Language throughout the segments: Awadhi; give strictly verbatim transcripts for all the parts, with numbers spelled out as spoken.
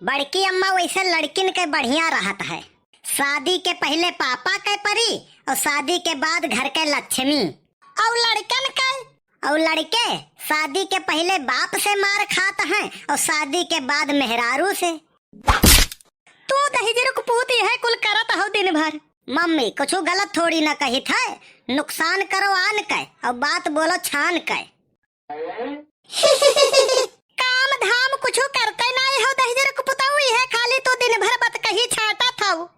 बड़की अम्मा, वैसे लड़किन के बढ़िया रहत है। शादी के पहिले पापा के परी और शादी के बाद घर के लक्ष्मी। और लड़कन के? और लड़के शादी के पहिले बाप से मार खात हैं और शादी के बाद मेहरारू से। तू दहिजरू क पूत इहे कुल करत हौ दिन भर। मम्मी, कुछु गलत थोड़ी न कहित है, नुकसान करो आन के और बात बोलो छान के। काम धाम कुछु करते नाई हौ दहिजरू क पुतऊ, इहे खाली तू दिन भर बतकही छाटत हौ।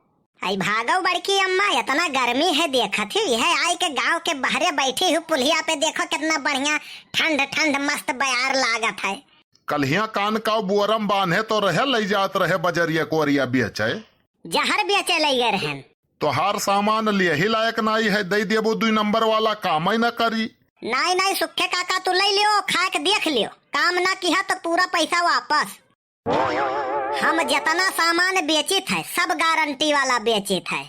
आई भागो बड़की अम्मा, इतना गर्मी है देखत ही, इहे आई के गांव के बहरे बैठी हूँ पुलिया पे, देखो कितना बढ़िया ठंड ठंड मस्त बयार लागत है। कल्हिया कान का बोरम बांधे तो रहे, लई जात रहे बजरिया कोरिया बेचे। जहर बेचे लई गए रहन। तोहार सामान लियही लायक नाई है, दई देबो दुई नंबर वाला, काम ही ना करी। नाई, नाई, सुखे काका, तू लई लियो, खाए के देख लियो, काम ना किहा तो पूरा पैसा वापस। हम जितना सामान बेचित है, सब गारंटी वाला बेचित है।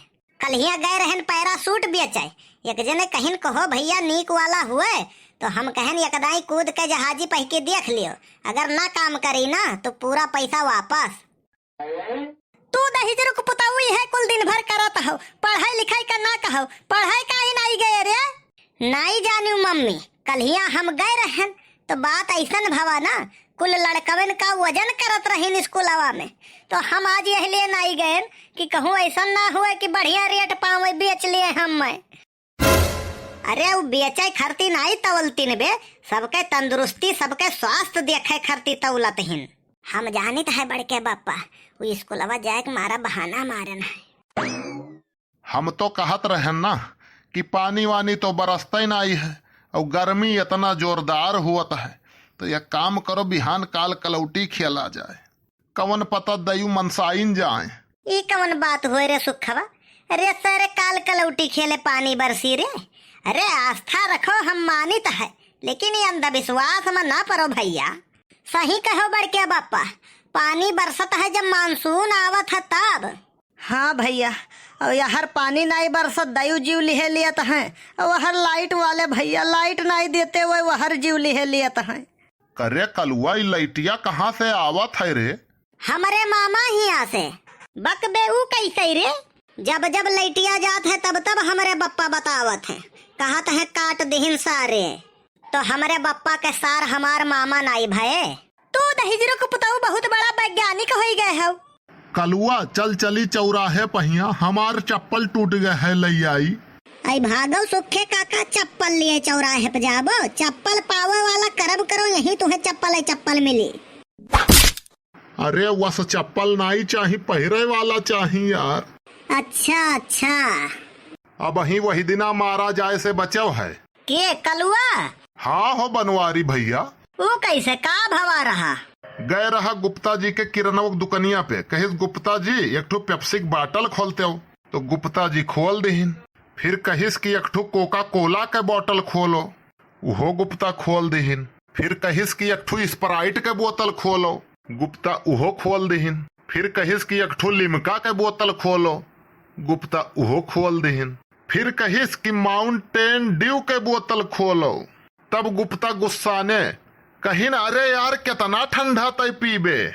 कल्हिया गए रहन पैराशूट बेचे, एक जने कहिन, "कहो भैया, नीक वाला हुए?" तो हम कहन, "एकदाई कूद के जहाजी पहिके देख लियो, अगर ना काम करी ना, तो पूरा पैसा वापस।" तू दहिजरू क पुतऊ इहे कुल दिन भर करत हौ, पढ़ाई लिखाई का ना कहौ, पढ़ाई काहे नाई गए रे? नाई जानियो मम्मी, कल्हिया हम गए रहन तो बात ऐसन भवा ना, कुल लड़कवन का वजन करत रहिन स्कूलवा में, तो हम आज यह लिए नाई गए कि कहूँ ऐसन ना हुए कि बढ़िया रेट पावे बेच लिए हम मैं। अरे, उ बेचे खरती नाई तवलतीन बे, सबके तंदुरुस्ती, सबके स्वास्थ्य देखे खरती तौलत हिन। हम जानित है बड़के बापा, उ स्कूलवा जाए के मारा बहाना मारन है। हम तो कहत रहन ना कि पानी वानी तो बरसते नाई है और गर्मी इतना जोरदार हुअत है, तो एक काम करो, बिहान काल कलौटी खेला जाए। कवन पता दयू मनसाइन जाए। ई कवन बात होय रे सुखवा? अरे सर, काल कलौटी खेले पानी बरसी रे। अरे आस्था रखो, हम मानित है, लेकिन ये अंधविश्वास में ना परो भैया। सही कहो बड़के बापा, पानी बरसत है जब मानसून आवत है तब। हाँ भैया, और यहर पानी नाई बरसत दयू जीव लिहे लियत हैं, और वहर लाइट वाले भैया लाइट नाई देते हुए वहर जीव लिहे लियत हैं। करे कलुआ, ई लइटिया कहाँ से आवत है रे? हमरे मामा हियाँ से। बक बे, ऊ कैसे रे? जब जब लइटिया जात है तब तब हमरे बप्पा बतावत है, कहत है काट दिहिन सारे। तो हमरे बप्पा के सार हमार मामा नाई भये। तू दहिजरू के पुतऊ बहुत बड़ा वैज्ञानिक होई गए हौ। कलुआ, चल चली चौराहे पहिया, हमार चप्पल टूट गए है, लई आई। आई भागो सुखे काका, चप्पल लिए चौराहे पे जाबो, चप्पल पावे वाला करम करो, यही तुहे चप्पल है, चप्पल मिली। अरे वस चप्पल नाई चाही, पहिरे वाला चाही यार। अच्छा, अच्छा। अबहीं वही दिना मारा जाए से बचव है। के कलुआ? हाँ हो बनवारी भैया। ऊ कैसे, का भवा रहा? गए रहा गुप्ता जी के किरनवा के दुकनिया पे, कहिस, "गुप्ता जी, एक ठो पेप्सी के बाटल खोलते हो।" तो गुप्ता जी खोल दिहिन। फिर कहिस कि "एक ठो कोका कोला के बोतल खोलो।" उहो गुप्ता खोल दिहिन। फिर कहिस कि "एक ठो स्प्राइट के बोतल खोलो।" गुप्ता उहो खोल दिहिन। फिर कहिस कि "एक ठो लिम्का के बोतल खोलो।" गुप्ता उहो खोल दिहिन। फिर कहिस कि "माउंटेन ड्यू के बोतल खोलो।" तब गुप्ता गुस्साने कहिन, "अरे यार, केतना ठंडा तय पीबे?"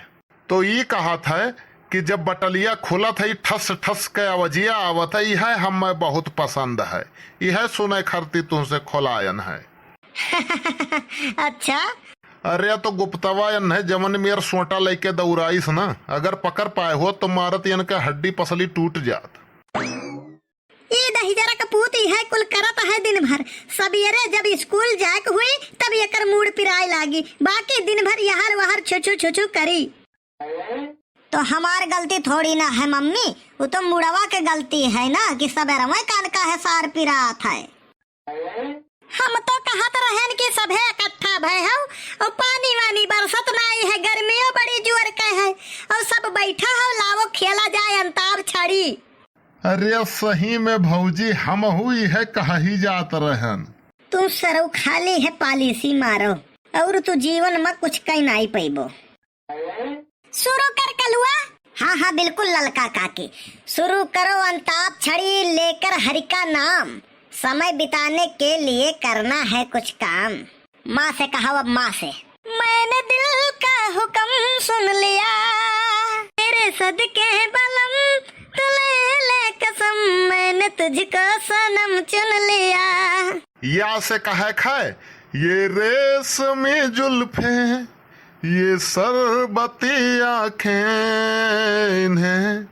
तो ई कहत है कि जब बटलिया खुलत है, ठस ठस के आवाजिया आवत है, यह हमें बहुत पसंद है, यह सुने खरती तुमसे खोलायन है। अच्छा? अरे तो गुप्तवा एन्हे जवन मेर सोटा लेके दौड़ाइस ना, अगर पकड़ पाए हो तो मारत एनके हड्डी पसली टूट जात। ई दहिजरा का पूत इहे कुल करत है दिन भर। सबेरे जब स्कूल जाए के हुई तब एकर मूड पिराए लागी, बाकी दिन भर यहर वहर छुछु छुछु करी। तो हमार गलती थोड़ी ना है मम्मी, वो तो मुड़वा के गलती है ना कि सबेरवे कान का है सार पिरात है। हम तो कहत रहन कि सभे इकट्ठा भय हौ और पानी वानी बरसत नाई है, गर्मियों बड़ी जोर के है और सब बैठा हौ, लावो खेला जाए अंताक्षरी। अरे सही में भौजी, हमहू इहे कहा ही जात रहन। तू सरऊ खाली है पॉलिसी मारो और तू जीवन में कुछ कई नाई पैबो। शुरू कर कलुआ। हाँ, हाँ, बिल्कुल ललका काकी। शुरू करो अंताक्षरी लेकर हरि का नाम, समय बिताने के लिए करना है कुछ काम। माँ से कहो अब, माँ से। मैंने दिल का हुक्म सुन लिया। खुद के बलम, तू ले ले कसम, मैंने तुझको सनम चुन लिया। या से कहे है, ये रेशमी जुल्फे, ये शरबती आँखें, इन्हें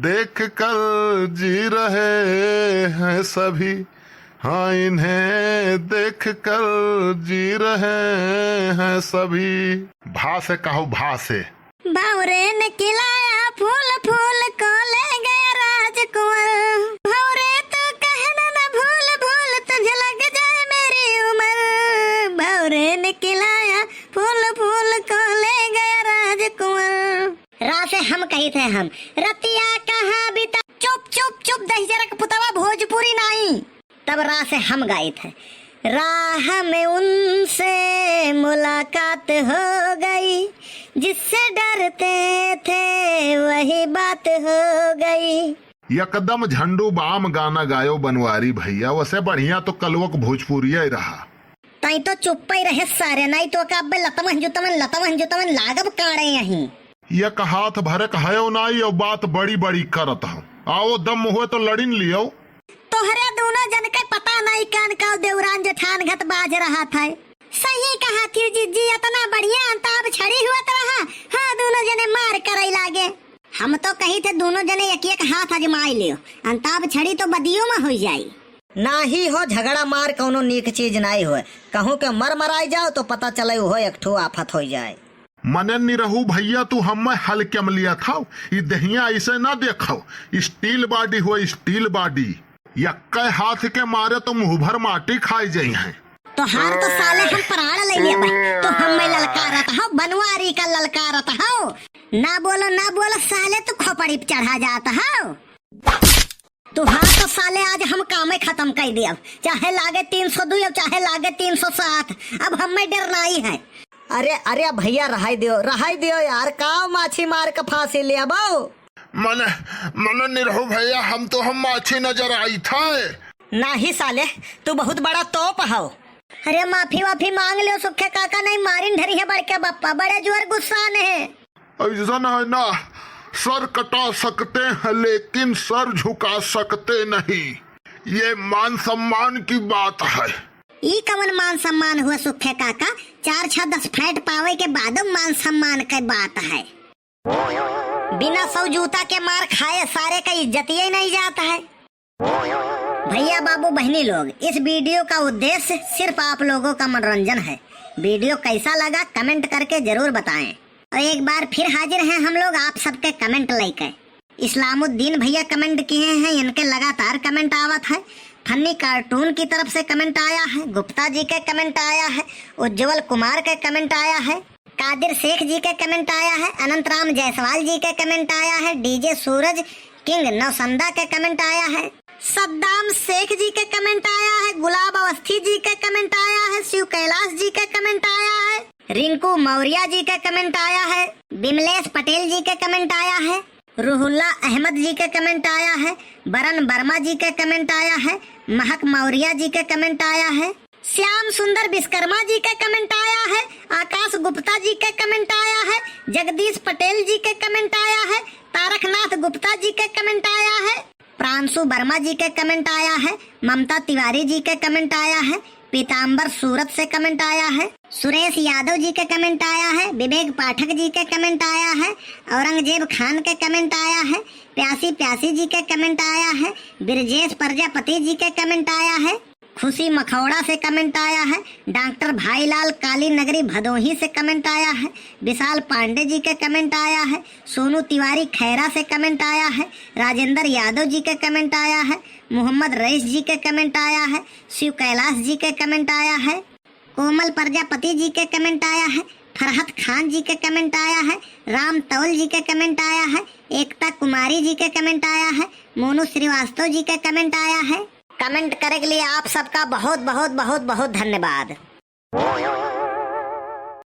देख कर जी रहे हैं सभी, हाँ, इन्हें देख कर जी रहे हैं सभी। भा से कहो, भा से। भौरे ने खिलाया फूल, फूल को ले गया राजकुंवर। भौरे तो कहना न भूल, भूल तुझे लग जाए मेरी उम्र। भौरे ने खिलाया फूल, फूल को ले गया राजकुंवर। रा से हम कही थे हम, रतिया कहाँ बिता। चुप, चुप, चुप, दहिजरा के पुतवा, भोजपुरी नाई। तब रा से हम गाइत है, राह में उनसे मुलाकात हो गई, जिससे डरते थे वही बात हो गई। एकदम झंडू बाम गाना गायो बनवारी भैया, वसे बढ़िया तो कलवक भोजपुरिया ही रहा। तई तो चुप्पे रहे सारे, नाई तो का अब्बे लतमन जुतमन, लतमन जुतमन लागब काड़े यहीं। एक हाथ भरे कहायो नाई, यो बात बड़ी बड़ी करत हो। आओ दम हुए तो लड़िन लियो। तोहरे दूनो जन के पता नाई कान का देवरान जेठान घत बाज रहा था। सही कहा थी जिज्जी, इतना बढ़िया अंताक्षरी हुआ तो रहा। हाँ, दूनो जने मार करे लागे। हम तो कही थे दूनो जने एक एक हाथ आजमाई लियो, अंताक्षरी तो बदियो में हो जाई। नाही हो झगड़ा मार कौनो नीक चीज नाही होय, कहूँ के मर मराई जाओ तो पता चले उहो एक ठो आफत हो जाए। मने निरहू भैया, तू हमें हल्के में लिया था, ई दहिया ऐसे ना देखो, steel body हो, steel body। यक्के हाथ के मारे तो मुँह भर माटी खाई जाई हैं। तोहार तो साले हम प्राण ले लेबे, तो हमें ललकारत हो, बनवारी का ललकारत हो। ना बोलो, ना बोलो साले, तू खोपड़ी पे चढ़ा जात हो। तोहार तो साले आज हम कामे खत्म कर दियब, चाहे लागे तीन सौ दो और चाहे लागे तीन सौ सात, अब हमें डर नहीं है। अरे, अरे भैया, रहाई दियो, रहाई दियो यार, का माछी मार के फांसी लेबो? मने, मने निरहू भैया, हम तो हम माछी नजर आई था। नाही साले, तू बहुत बड़ा तोप हो। अरे माफी वाफी मांग लियो सुखे काका, नहीं मारिन धरी है बड़के बप्पा, बड़े जोर गुस्सा ने है। ऐसन है ना, सर कटा सकते हैं लेकिन सर झुका सकते नहीं, ये मान सम्मान की बात है। ई कवन मान सम्मान हुआ सुखे काका, चार छह दस फैट पावे के बादो मान सम्मान के बात है। बिना सौ जूता के मार खाए सारे का इज्जतिये नहीं जात है। भैया बाबू बहनी लोग, इस video का उद्देश्य सिर्फ आप लोगों का मनोरंजन है। Video कैसा लगा comment करके जरूर बताएं। और एक बार फिर हाजिर हैं हम लोग आप सबके comment लेके। इस्लामुद्दीन भैया comment किए हैं, इनके लगातार comment आवत है। फनी कार्टून की तरफ से comment आया है, गुप्ता जी के comment आया है, उज्जवल कुमार के comment आया है, कादिर शेख जी के comment आया है, अनंत राम जायसवाल जी के comment आया है, डीजे सूरज किंग नौसंदा के comment आया है, सद्दाम शेख जी के comment आया है, गुलाब अवस्थी जी के comment आया है, शिव कैलाश जी के comment आया है, रिंकू मौर्या जी के comment आया है, बिमलेश पटेल जी के comment आया है, रूहुल्ला अहमद जी के comment आया है, बरन वर्मा जी के comment आया है, महक मौर्या जी के comment आया है, श्याम सुंदर विश्वकर्मा जी के comment आया है, आकाश गुप्ता जी के comment आया है, जगदीश पटेल जी के comment आया है, तारकनाथ गुप्ता जी के comment आया है, प्रांशु वर्मा जी के comment आया है, ममता तिवारी जी के comment आया है, पीताम्बर सूरत से comment आया है, सुरेश यादव जी के comment आया है, विवेक पाठक जी के comment आया है, औरंगजेब खान के comment आया है, प्यासी प्यासी जी के comment आया है, ब्रजेश प्रजापति जी के comment आया है, खुशी मखौड़ा से comment आया है, डॉक्टर भाईलाल काली नगरी भदोही से comment आया है, विशाल पांडे जी के comment आया है, सोनू तिवारी खैरा से comment आया है, राजेंद्र यादव जी के comment आया है, मोहम्मद रईस जी के comment आया है, शिव कैलाश जी के comment आया है, कोमल प्रजापति जी के comment आया है, फरहत खान जी के comment आया है, राम तौल जी के comment आया है, एकता कुमारी जी के comment आया है, मोनू श्रीवास्तव जी के comment आया है। Comment करे के लिए आप सबका बहुत, बहुत, बहुत, बहुत धन्यवाद।